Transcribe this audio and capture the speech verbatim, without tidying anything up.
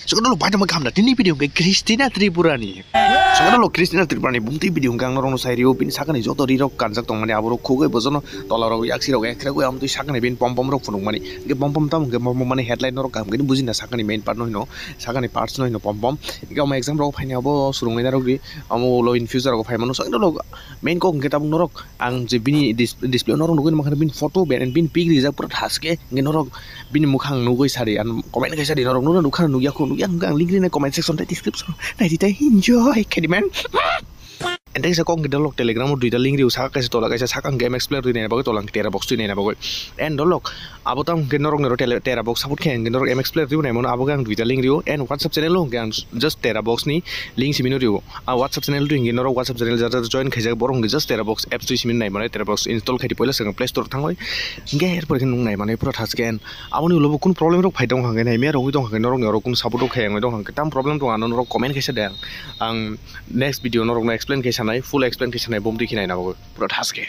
Chwng dolo bai tongma khamda tini video hwnkhe Christina Tripura ni. Chwng dolo Christina Tripura ni bumtwi video hwnkhe ang norokno sai rio, bini sakani joto rirok kanjak tongmani aborok khugwi bojono tolarok yaksirok ekhragwi amtwi sakani bini pom pom rok phunukmani. Hwnkhe pom pom tamo hwnkhe pom pom mani headline norok kaham khe bujina sakani main part no hino, sakani parts no hino pom pom. Hwnkhe omo exam rok phaini abo swrwngwi narwkdi, omo ulo in future rok phaimano chwng dolo main kok hwnkhe tabuk norok ang je bini dis-, display norok nugwi mankha bini photo ben bini pic rijak pura thaske hwnkhe norok bini mukhang nugwi sadi, ang comment khe sadi norok nukha nukya khu nukya hwnkhe ang link rini comment section tei description naidi tei enjoy khaidi man. And tei kok hwnkhe dolok Telegram o duita link rio, saka kaisa tola kaisa, saka hwnkhe M X Player twi naina bagwi, tola hwnkhe Tera Box twi naina bagwi. And dolok abo tamo hwnkhe norok nero Tele-, Tera Box support khe hwnkhe norok M X Player twi naimano abo khe ang duita link rio. And WhatsApp channel o hwnkhe ang just Tera Box ni link simi no rio. A WhatsApp channel twi hwnkhe norok WhatsApp channel jara jara join khaijak borok hwnkhe just Tera Box apps twi simi nai mano, Tera Box install khaidi poila swkang Play Store thangwi hwnkhe erpor khe nwng nai mano pura thaske. And aboni ulo bo kunu problem rok phai tong hwnkhe nai miya rogwi tong hwnkhe norok ni oro kunu support rok khai wngwi tong hwnkhe tam problem tong ano norok comment khaisa de ang, ang next video norok no explain khe sanai, full explain khe sanai, bomtwi khe nai nabo pura thaske.